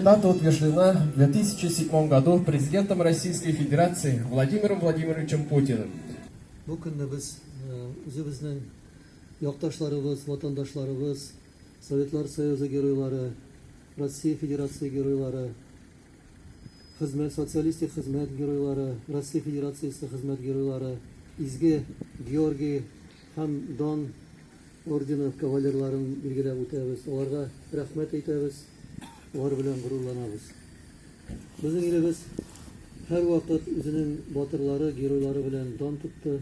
дата утверждена в 2007 году президентом Российской Федерации Владимиром Владимировичем Путиным. Бу көнне без үзебезнең якташларыбыз, ватандашларыбыз, Советлар Союзы геройлары, Россия Федерация геройлары, хезмәт, социалистик хезмәт геройлары, Россия Федерациясе хезмәт геройлары, Изге Георгий һәм Дан ордены кавалерларын билгеләп үтәбез. Аларга рәхмәт әйтәбез, алар белән горурланабыз. Безнең илебез һәрвакыт үзенең батырлары, геройлары белән дан тотты.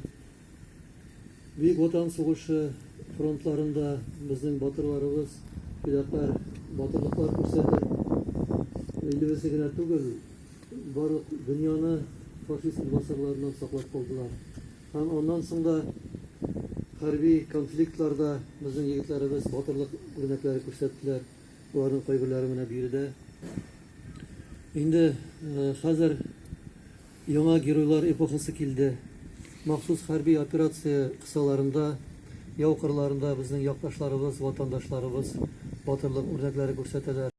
Бөек Ватан сугышы фронтларында безнең батырларыбыз фидакарь батырлыклар күрсәтеп, илебезне генә түгел, барлык дөньяны фашист илбасарларыннан саклап калдылар. Һәм аннан соң да хәрби конфликтларда безнең егетләребез батырлык үрнәкләре күрсәттеләр. Аларның кайберләре менә биредә. Инде хәзер яңа геройлар эпохасы килде. Махсус хәрби операция кысаларында, яу кырларында безнең якташларыбыз, ватандашларыбыз батырлык үрнәкләре күрсәтәләр.